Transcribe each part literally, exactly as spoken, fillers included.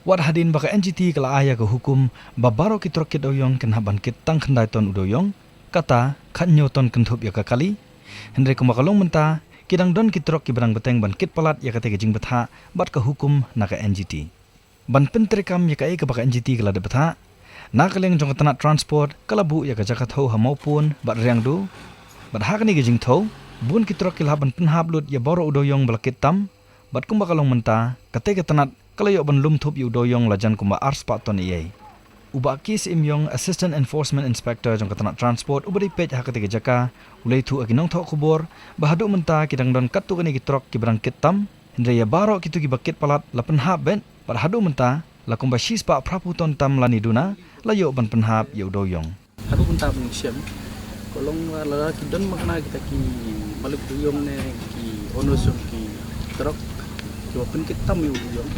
Wat hadien ba ka N G T ka la ai ïa ka hukum ba baroh ki trok kit dewïong kin hap ban kit tang khyndai ton u dewïong, kata khathynñiew ton kynthup ïa ka kali. Hynrei kumba ka long mynta, ki dang don ki trok kiba dang bteng ban kit palat ïa katei ka jingbthah bad ka hukum na ka N G T. Ban pyntreikam ïa kaei kaba ka N G T ka la dep bthah, na ka liang jong ka tnat transport ka la buh ïa ka jaka thew ha Mawpun bad Riangdo. Bad ha kane ka jingthew, bun ki trok ki la hap ban pynhap lut ïa baroh u dewïong ba la kit tam. Bad kumba ka long mynta, katei ka tnat ka la ïoh ban lum thup ïa u dewïong la jan kumba ar spah ton eiei. U Bah K. Syiemiong, Assistant Enforcement Inspector jong ka tnat transport, uba dei peit ha katei ka jaka, u la ïathuh ha ki nongthoh khubor ba haduh mynta ki dang don katto katne ki trok kiba dang kit tam. Hynrei ïa baroh kito kiba kit palat la pynhap beit, bad haduh mynta la kumba shispah phraphew ton tam lane duna la ïoh ban pynhap ïa u dewïong. Haduh mynta ban shem, ka long ba lada ki don ma kane kita ki malik dewïong ne ki owners jong ki trok kiba pynkit tam ïa u dewïong,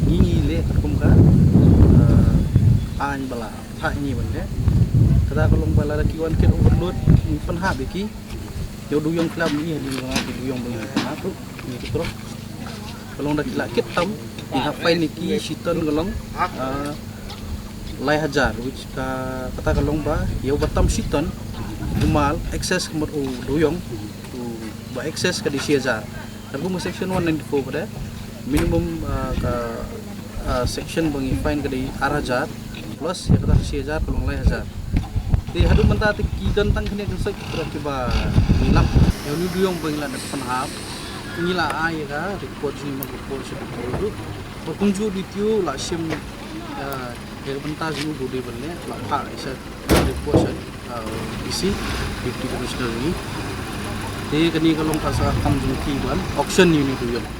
ngi ngi leh katkum ka, eh, aiñ ba la phah ïa ngi ban leh. Kata ka long ba lada ki wan kit overload, ngi pynhap ïa ki. Ïa u dewïong khlem ngi hadien ba nga ki dewïong ba ngi pynhap ruh, ngi ki trok. Ka long da ki la kit tam, ngi hap fine ïa ki shiton ka long, ah, lai hajar, which ka, kata ka long ba ïa uba tam shiton, u mal excess ka mut u dewïong, u ba excess ka dei shi hajar. Katkum ka section one ninety-four pat, minimum, ah, ka, ah, section ba ngi fine ka dei ar hajar, plus ïa kata shi hajar ka long lai hajar. Te haduh mynta te ki don tang kine ki sek ki trok kiba ngi lap. Ïa une u dewïong ba ngi la dep pynhap, ngi la ai ïa ka report jong ngi, ban report sha D T O ruh. Bad kumjuh D T O la shim, ah, ïa ka bynta jong u ba u dei ban leh, la phah ïa sha report sha, ah, D C, Deputy Commissioner jong ngi. Te kane ka long ka sa kam jong ki ban auction ïa une u dewïong.